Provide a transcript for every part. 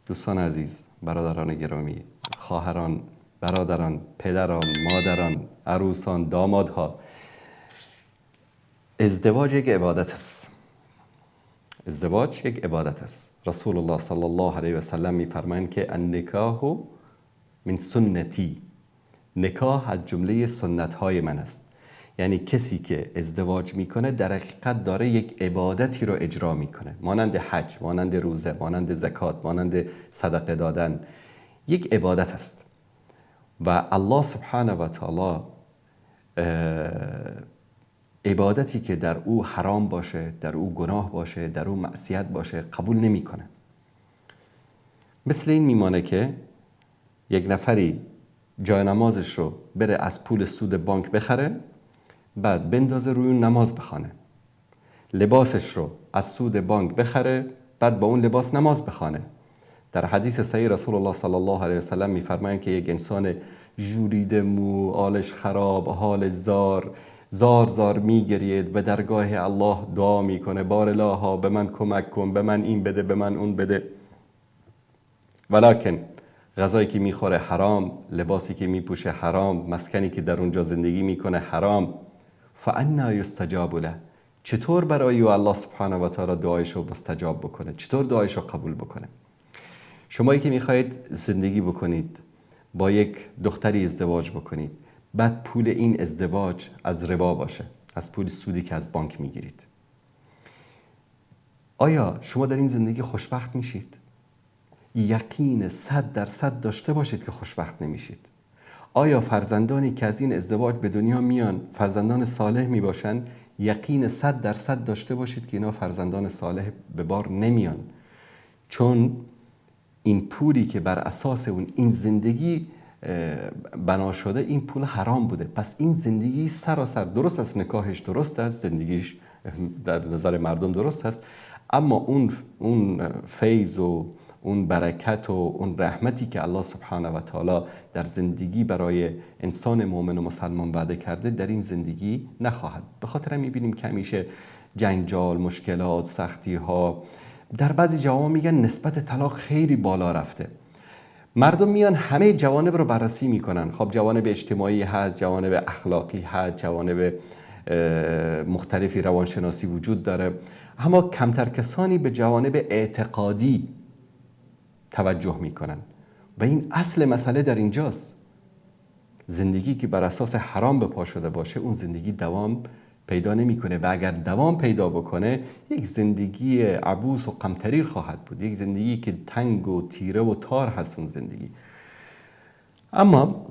دوستان عزیز، برادران گرامی، خواهران، برادران، پدران، مادران، عروسان، دامادها، ازدواج یک عبادت است. ازدواج یک عبادت است. رسول الله صلی الله علیه و سلم میفرمایند که النکاح من سنتی، نکاح از جمله سنت های من است. یعنی کسی که ازدواج میکنه در حقیقت داره یک عبادتی رو اجرا میکنه، مانند حج، مانند روزه، مانند زکات، مانند صدقه دادن، یک عبادت است. و الله سبحانه و تعالی عبادتی که در او حرام باشه، در او گناه باشه، در او معصیت باشه، قبول نمیکنه. مثل این میمانه که یک نفری جای نمازش رو بره از پول سود بانک بخره، بعد بندازه روی اون نماز بخوانه. لباسش رو از سود بانک بخره، بعد با اون لباس نماز بخوانه. در حدیث صحیح رسول الله صلی الله علیه و سلم میفرمایند که یک انسان ژولیده مو، حالش خراب، حال زار، زار زار میگرید، به درگاه الله دعا میکنه، بار الها به من کمک کن، به من این بده، به من اون بده. ولکن غذایی که میخوره حرام، لباسی که میپوشه حرام، مسکنی که در اونجا زندگی میکنه حرام. فانا یستجاب له، چطور برای او الله سبحانه و تعالی دعایش رو مستجاب بکنه؟ چطور دعایش رو قبول بکنه؟ شمایی که میخواهید زندگی بکنید، با یک دختری ازدواج بکنید، بعد پول این ازدواج از ربا باشه، از پول سودی که از بانک میگیرید، آیا شما در این زندگی خوشبخت میشید؟ یقین 100% داشته باشید که خوشبخت نمیشید. آیا فرزندانی که از این ازدواج به دنیا میان فرزندان صالح میباشن؟ یقین 100% داشته باشید که اینا فرزندان صالح به بار نمیان، چون این پولی که بر اساس اون این زندگی بنا شده، این پول حرام بوده. پس این زندگی سراسر درست است، نکاحش درست است، زندگیش در نظر مردم درست است، اما اون فیض و اون برکت و اون رحمتی که الله سبحانه و تعالی در زندگی برای انسان مؤمن و مسلمان وعده کرده، در این زندگی نخواهد. به خاطر میبینیم که همیشه جنجال، مشکلات، سختی ها. در بعضی جوامع میگن نسبت طلاق خیلی بالا رفته. مردم میان همه جوانب رو بررسی میکنن. خب، جوانب اجتماعی هست، جوانب اخلاقی هست، جوانب مختلفی روانشناسی وجود داره، اما کمتر کسانی به جوانب اعتقادی توجه میکنن و این اصل مسئله در اینجاست. زندگی که بر اساس حرام به پا شده باشه، اون زندگی دوام پیدا نمیکنه و اگر دوام پیدا بکنه، یک زندگی عبوس و قمطریر خواهد بود، یک زندگی که تنگ و تیره و تار هست اون زندگی. اما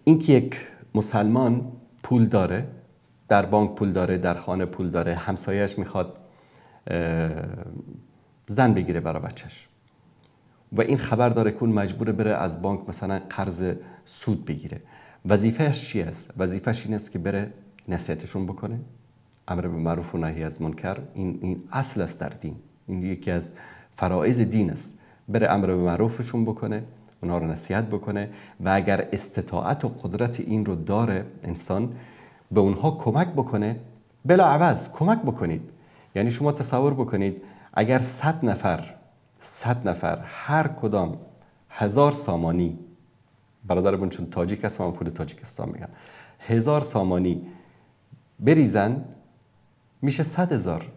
اینکه یک مسلمان پول داره، در بانک پول داره، در خانه پول داره، همسایش میخواد زن بگیره برای بچهش و این خبر داره که اون مجبور بره از بانک مثلا قرض سود بگیره، وظیفهش چی است؟ وظیفهش این است که بره نصیحتشون بکنه. امر به معروف و نهی از منکر، این اصل است در دین، این یکی از فرائض دین است. بره امر به معروفشون بکنه، اونها رو نصیحت بکنه و اگر استطاعت و قدرت این رو داره انسان، به اونها کمک بکنه، بلا عوض کمک بکنید. یعنی شما تصور بکنید اگر 100 نفر، 100 نفر هر کدام 1000 سامانی، برادرمون چون تاجیک است من پول تاجیکستان میگم، 1000 سامانی بریزن، میشه 100,000.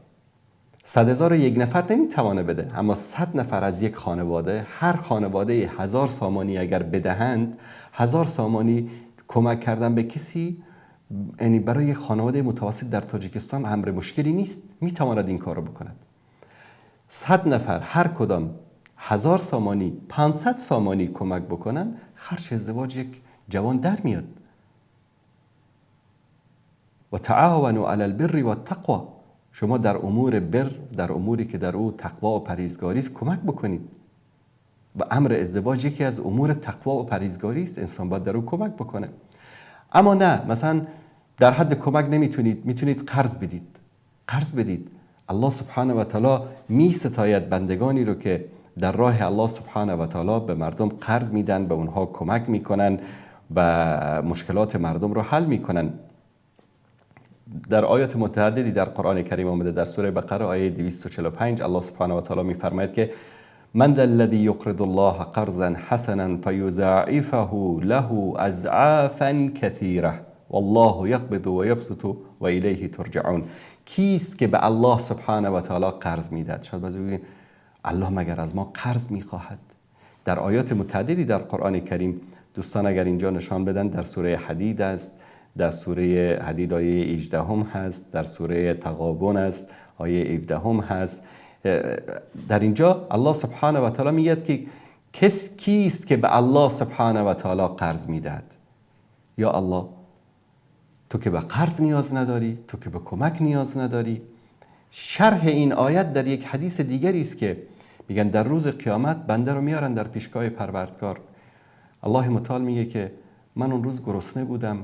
100,000 رو یک نفر نمیتوانه بده، اما 100 نفر از یک خانواده، هر خانواده 1000 سامانی اگر بدهند، 1000 سامانی کمک کردن به کسی، یعنی برای یک خانواده متوسط در تاجیکستان امر مشکلی نیست، میتواند این کار رو بکند. 100 نفر هر کدام 1000 سامانی، 500 سامانی کمک بکنن، خرج ازدواج یک جوان در میاد. و تعاونوا علی البر و التقوا، شما در امور بر، در اموری که در او تقوا و پرهیزگاری است کمک بکنید و امر ازدواج یکی از امور تقوا و پرهیزگاری است. انسان باید در او کمک بکنه. اما نه، مثلا در حد کمک نمیتونید، میتونید قرض بدید، قرض بدید. الله سبحانه و تعالی می ستاید بندگانی رو که در راه الله سبحانه و تعالی به مردم قرض میدن، به اونها کمک میکنن و مشکلات مردم رو حل میکنن. در آیات متعددی در قرآن کریم آمده. در سوره بقره آیه 245 الله سبحانه و تعالی میفرماید که من ذا الذي يقرض الله قرضا حسنا فيضاعفه له اضعافا كثيره والله يقبض ويبسط و الیه ترجعون. کیست که به الله سبحانه و تعالی قرض میدهد؟ شاید بعضی بگویند الله مگر از ما قرض میخواهد؟ در آیات متعددی در قرآن کریم دوستان اگر اینجا نشان بدن، در سوره حدید است، در سوره حدید آیه 18 هم هست، در سوره تغابن است، آیه 17 هم هست. در اینجا الله سبحانه و تعالی میگه که کس کیست که به الله سبحانه و تعالی قرض میدهد؟ یا الله، تو که به قرض نیاز نداری، تو که به کمک نیاز نداری. شرح این آیت در یک حدیث دیگری است که میگن در روز قیامت بنده رو میارن در پیشگاه پروردگار. الله متعال میگه که من اون روز گرسنه بودم،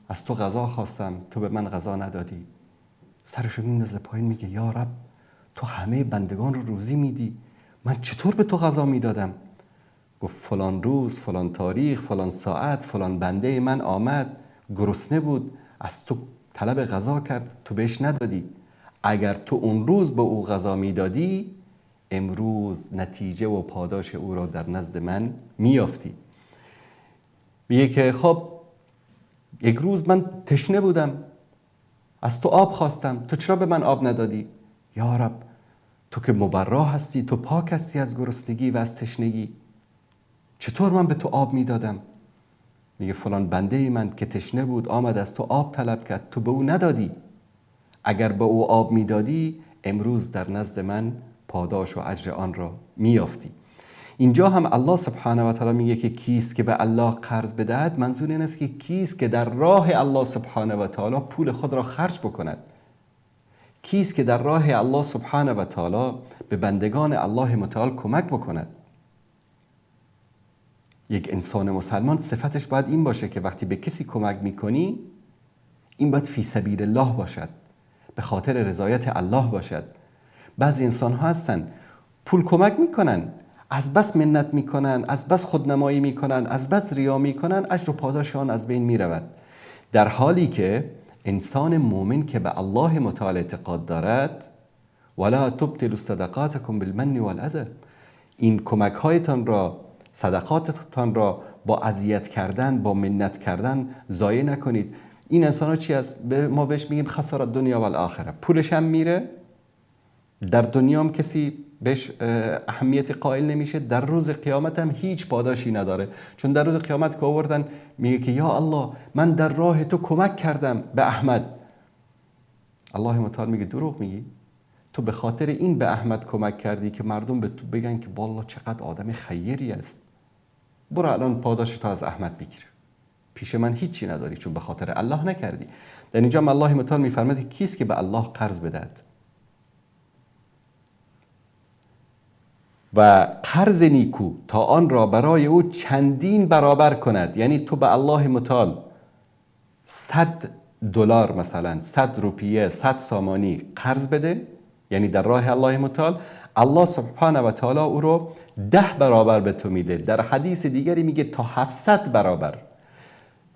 از تو غذا خواستم، تو به من غذا ندادی. سرشو میندازه پایین، میگه یا رب، تو همه بندگان رو روزی میدی، من چطور به تو غذا میدادم؟ گفت فلان روز، فلان تاریخ، فلان ساعت، فلان بنده من آمد، گرسنه بود، از تو طلب غذا کرد، تو بهش ندادی. اگر تو اون روز به او غذا میدادی، امروز نتیجه و پاداش او را در نزد من میافتی. میگه که خب یک روز من تشنه بودم، از تو آب خواستم، تو چرا به من آب ندادی؟ یا رب، تو که مبرا هستی، تو پاک هستی از گرسنگی و از تشنگی، چطور من به تو آب میدادم؟ میگه فلان بنده من که تشنه بود آمد از تو آب طلب کرد، تو به او ندادی. اگر به او آب میدادی، امروز در نزد من پاداش و اجر آن را میافتی. اینجا هم الله سبحانه و تعالی میگه که کیست که به الله قرض بدهد؟ منظور این است که کیست که در راه الله سبحانه و تعالی پول خود را خرج بکند؟ کیست که در راه الله سبحانه و تعالی به بندگان الله متعال کمک بکند؟ یک انسان مسلمان صفتش باید این باشه که وقتی به کسی کمک میکنی، این باید فی سبیل الله باشد، به خاطر رضایت الله باشد. بعضی انسان ها هستن پول کمک میکنن، از بس منت میکنن، از بس خودنمایی میکنن، از بس ریا میکنن، اجر و پاداش آن از بین میرود. در حالی که انسان مؤمن که به الله متعال اعتقاد دارد، ولا تبطلوا صدقاتکم بالمن والاذى، این کمک هایتان را، صدقاتتان را با اذیت کردن، با منت کردن ضایع نکنید. این انسان ها چی است؟ ما بهش میگیم خسارت دنیا و الاخره. پولش هم میره، در دنیا هم کسی بهش اهمیت قائل نمیشه، در روز قیامت هم هیچ پاداشی نداره. چون در روز قیامت که آوردن میگه که یا الله، من در راه تو کمک کردم به احمد. الله متعال میگه دروغ میگی، تو به خاطر این به احمد کمک کردی که مردم به تو بگن که والله چقدر آدم خیری است. برو الان پاداش تو از احمد بگیر، پیش من هیچی نداری، چون به خاطر الله نکردی. در اینجا الله متعال میفرماید کیست که به الله قرض بدهد و قرض نیکو تا آن را برای او چندین برابر کند. یعنی تو به الله متعال $100 مثلا، 100 روپیه، 100 سامانی قرض بده، یعنی در راه الله متعال، الله سبحانه و تعالی او رو 10 برابر به تو میده. در حدیث دیگری میگه تا 700 برابر.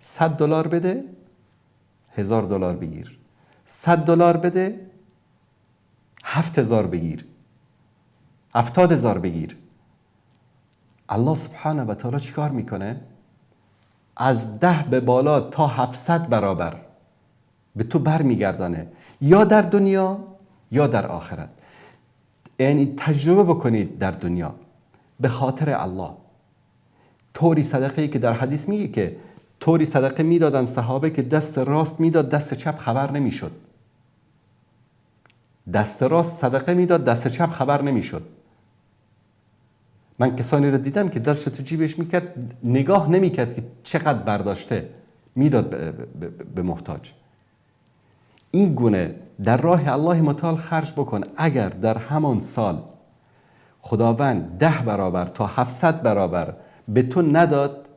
$100 بده، $1000 بگیر. $100 بده، 7000 بگیر، 70,000 بگیر. الله سبحانه و تعالی چیکار میکنه؟ از 10 به بالا تا 700 برابر به تو برمیگردانه، یا در دنیا یا در آخرت. یعنی تجربه بکنید در دنیا به خاطر الله. طوری صدقه که در حدیث میگه که طوری صدقه میدادن صحابه که دست راست میداد دست چپ خبر نمیشد. دست راست صدقه میداد دست چپ خبر نمیشد. من کسانی رو دیدم که دستش تو جیبش میکرد، نگاه نمیکرد که چقدر برداشته، میداد به محتاج. این گونه در راه الله متعال خرج بکن. اگر در همان سال خداوند 10 برابر تا 700 برابر به تو نداد،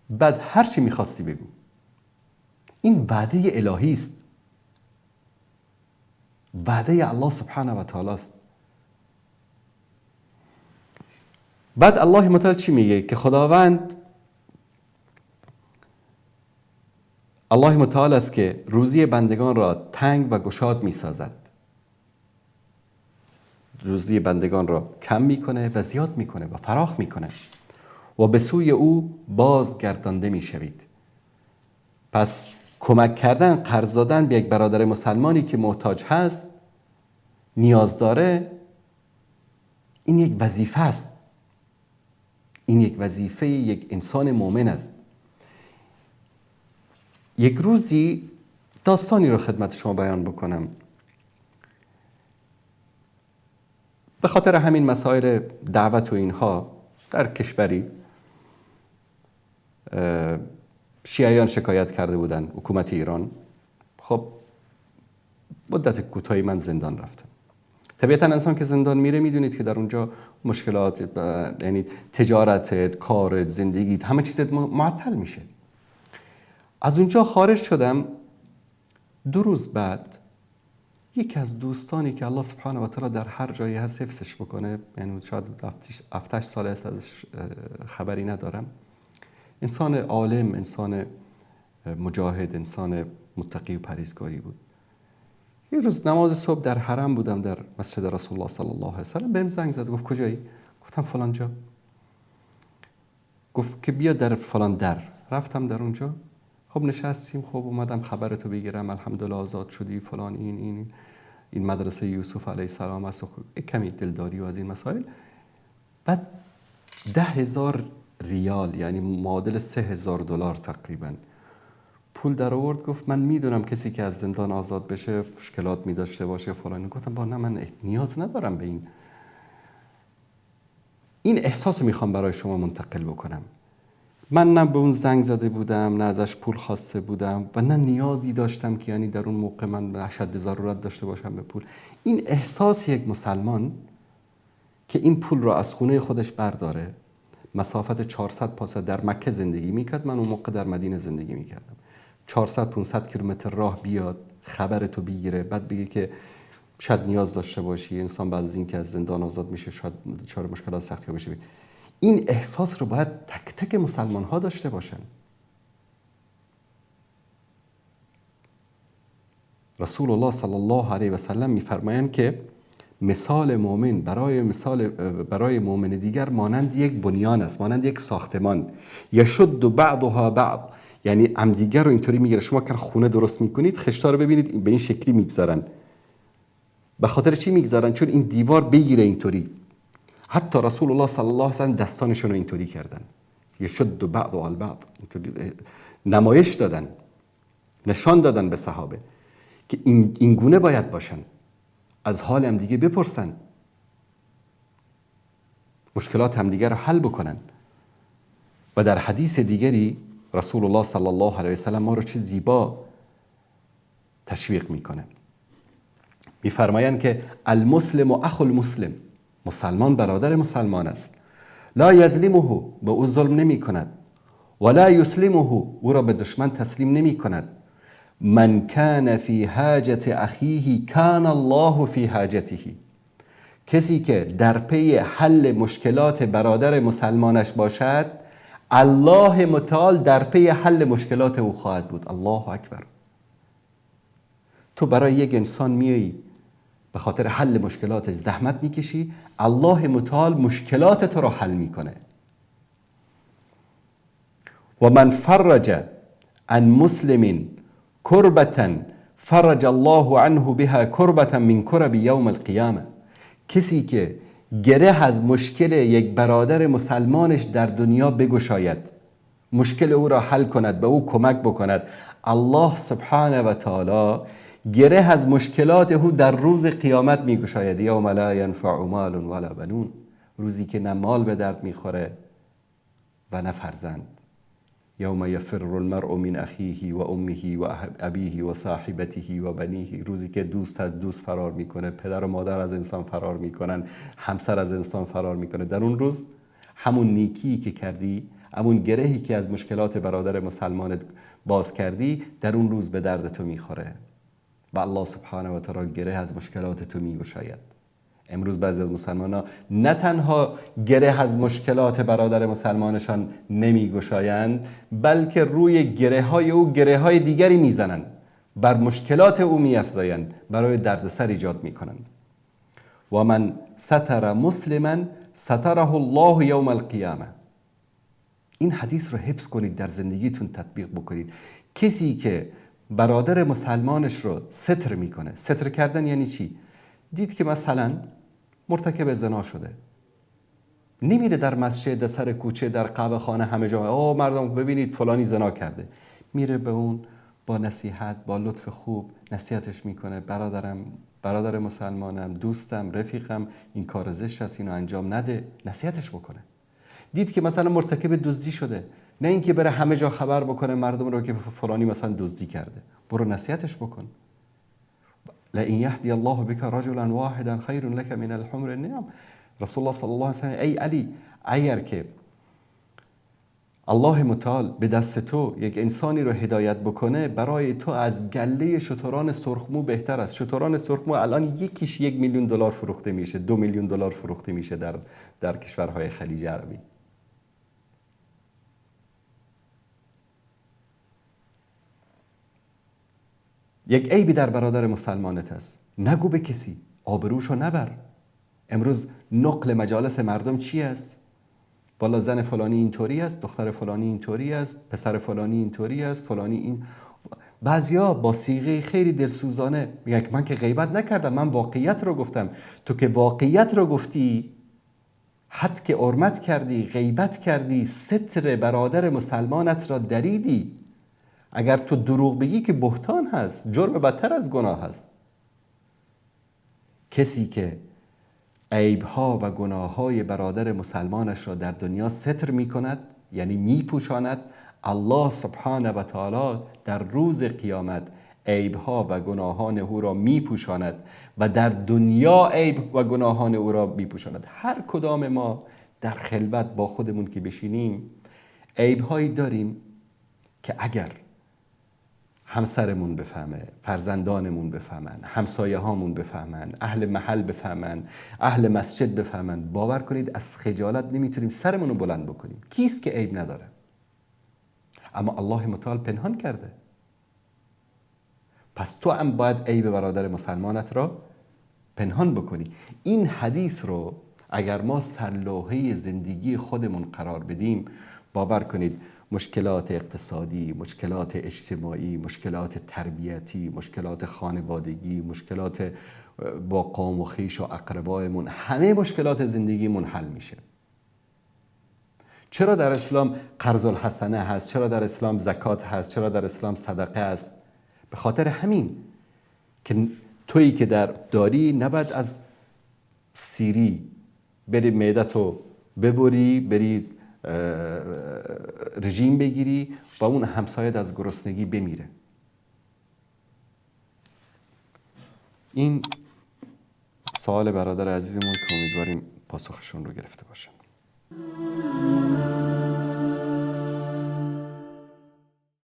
بعد هر چی میخواستی بگو. این وعده الهی است، وعده الله سبحانه و تعالی است. بعد الله متعال چی میگه؟ که خداوند الله متعال است که روزی بندگان را تنگ و گشاد میسازد. روزی بندگان را کم میکنه و زیاد میکنه و فراخ میکنه و به سوی او بازگردانده میشوید. پس کمک کردن، قرض دادن به یک برادر مسلمانی که محتاج هست، نیاز داره، این یک وظیفه است. این یک وظیفه یک انسان مؤمن است. یک روزی داستانی رو خدمت شما بیان بکنم. به خاطر همین مسائل دعوت و اینها در کشوری شیعیان شکایت کرده بودن حکومت ایران. خب مدت کوتاهی من زندان رفتم. طبیعتا انسان که زندان میره میدونید که در اونجا مشکلات، یعنی تجارتت، کارت، زندگیت، همه چیزت معطل میشه. از اونجا خارج شدم. 2 روز بعد یکی از دوستانی که الله سبحانه و تعالی در هر جایی هست حفظش بکنه، یعنی شاید 7-8 سال است ازش خبری ندارم، انسان عالم، انسان مجاهد، انسان متقی و پرهیزگاری بود. یه روز نماز صبح در حرم بودم، در مسجد رسول الله صلی الله علیه و سلم، بهم زنگ زد، گفت کجایی؟ گفتم فلان جا. گفت که بیا در فلان در. رفتم در اونجا، خب نشستیم، خب اومدم خبرتو بگیرم، الحمدلله آزاد شدی فلان، این این این مدرسه یوسف علیه السلام است، کمی دلداری و از این مسائل. بعد 10,000 ریال، یعنی معادل $3,000 تقریبا پول در آورد. گفت من میدونم کسی که از زندان آزاد بشه مشکلات می داشته باشه فلان. گفتم با نه، من نیاز ندارم به این. این احساس رو میخوام برای شما منتقل بکنم. من نه به اون زنگ زده بودم، نه ازش پول خواسته بودم و نه نیازی داشتم که یعنی در اون موقع من اشد ضرورت داشته باشم به پول. این احساس یک مسلمان که این پول رو از خونه خودش برداره، مسافت 400 پاسه در مکه زندگی میکرد، من اون موقع در مدینه زندگی میکردم، 400-500 کیلومتر راه بیاد خبر تو بگیره، بعد بگه که شاید نیاز داشته باشی، انسان بعد از اینکه از زندان آزاد میشه شاید دچار مشکلات سختی بشه. این احساس رو باید تک تک مسلمان ها داشته باشن. رسول الله صلی الله علیه و سلم میفرمایند که مثال مؤمن برای مؤمن دیگر مانند یک بنیان است، مانند یک ساختمان. یشد بعضها بعض، یعنی همدیگر رو اینطوری میگیره. شما که خونه درست میکنید خشتا رو ببینید به این شکلی میگذارن. به خاطر چی میگذارن؟ چون این دیوار بگیره اینطوری. حتی رسول الله صلی الله علیه و سلم دستانشون رو اینطوری کردن، یشد بعض البعض، اینطوری نمایش دادن، نشان دادن به صحابه که این گونه باید باشن، از حال هم دیگه بپرسن، مشکلات هم دیگه رو حل بکنن. و در حدیث دیگری رسول الله صلی الله علیه و سلم ما رو چه زیبا تشویق میکنه. میفرمایند که المسلم و اخو المسلم، مسلمان برادر مسلمان است. لا یظلمه، به او ظلم نمی کند، ولا یسلمه، او را به دشمن تسلیم نمی کند. من کان فی حاجت اخیه کان الله فی حاجته، کسی که در پی حل مشکلات برادر مسلمانش باشد، الله متعال در پی حل مشکلات او خواهد بود. الله اکبر. تو برای یک انسان میایی به خاطر حل مشکلاتش زحمت میکشی، الله متعال مشکلات تو رو حل میکنه. و من فرج عن مسلم کربة فرج الله عنه بها کربة من کرب یوم القیامه، کسی که گره از مشکل یک برادر مسلمانش در دنیا بگشاید، مشکل او را حل کند، به او کمک بکند، الله سبحانه و تعالی گره از مشکلات او در روز قیامت میگشاید. یوم لا ینفع مال ولا بنون، روزی که نه مال به درد میخوره و نه فرزند. یوم یفر المرء من اخیه و امه و ابیه و صاحبته و بنیه، روزی که دوست از دوست فرار میکنه، پدر و مادر از انسان فرار میکنن، همسر از انسان فرار میکنه. در اون روز همون نیکی که کردی، همون گرهی که از مشکلات برادر مسلمانت باز کردی، در اون روز به درد تو میخوره و الله سبحانه و تعالی گره از مشکلات تو میگشاید. امروز بعضی از مسلمان ها نه تنها گره از مشکلات برادر مسلمانشان نمیگشایند، بلکه روی گره های او گره های دیگری میزنند، بر مشکلات او میافزایند، برای دردسر ایجاد میکنند. و من ستر مسلما ستره الله یوم القیامه. این حدیث رو حفظ کنید، در زندگیتون تطبیق بکنید. کسی که برادر مسلمانش رو ستر میکنه، ستر کردن یعنی چی؟ دید که مثلا مرتکب زنا شده، نمیره در مسجد، در سر کوچه، در قهوه خانه، همه جا او مردم ببینید فلانی زنا کرده، میره به اون با نصیحت، با لطف خوب نصیحتش میکنه، برادرم، برادر مسلمانم، دوستم، رفیقم، این کار زشت است، اینو انجام نده، نصیحتش بکنه. دید که مثلا مرتکب دزدی شده، نه اینکه بره همه جا خبر بکنه مردم رو که فلانی مثلا دزدی کرده، برو نصیحتش بکن. لئن یهدی الله بک رجلا واحدا خیر لک من الحمر النعم. رسول الله صلی الله علیه و سلم، ای علی، اگر که الله متعال به دست تو یک انسانی رو هدایت بکنه، برای تو از گله شتران سرخمو بهتر است. شتران سرخمو الان یکیش 1 میلیون دلار فروخته میشه، 2 میلیون دلار فروخته میشه در کشورهای خلیج عربی. یک عیبی در برادر مسلمانت هست، نگو به کسی، آبروشو نبر. امروز نقل مجالس مردم چی است؟ والا زن فلانی اینطوری است، دختر فلانی اینطوری است، پسر فلانی اینطوری است، فلانی این. بعضیا با صیغه خیلی دلسوزانه میگن من که غیبت نکردم، من واقعیت رو گفتم. تو که واقعیت رو گفتی، حد که حرمت کردی، غیبت کردی، ستر برادر مسلمانت را دریدی. اگر تو دروغ بگی که بهتان هست، جرم بدتر از گناه هست. کسی که عیبها و گناههای برادر مسلمانش را در دنیا ستر می کند، یعنی می پوشاند، الله سبحانه و تعالی در روز قیامت عیبها و گناهان او را می پوشاند و در دنیا عیب و گناهان او را می پوشاند. هر کدام ما در خلوت با خودمون که بشینیم عیبهایی داریم که اگر همسرمون بفهمه، فرزندانمون بفهمن، همسایه هامون بفهمن، اهل محل بفهمن، اهل مسجد بفهمن، باور کنید از خجالت نمیتونیم سرمون رو بلند بکنیم. کیست که عیب نداره؟ اما الله متعال پنهان کرده. پس تو هم باید عیب برادر مسلمانت را پنهان بکنی. این حدیث رو اگر ما سرلوحه زندگی خودمون قرار بدیم، باور کنید مشکلات اقتصادی، مشکلات اجتماعی، مشکلات تربیتی، مشکلات خانوادگی، مشکلات با قوم و خویش و اقربایمون، همه مشکلات زندگیمون حل میشه. چرا در اسلام قرض الحسنه هست؟ چرا در اسلام زکات هست؟ چرا در اسلام صدقه است؟ به خاطر همین که تویی که در داری نباید از سیری بری معدتو ببری، بری رژیم بگیری و اون همسایت از گرسنگی بمیره. این سوال برادر عزیزمون که امیدواریم پاسخشون رو گرفته باشن.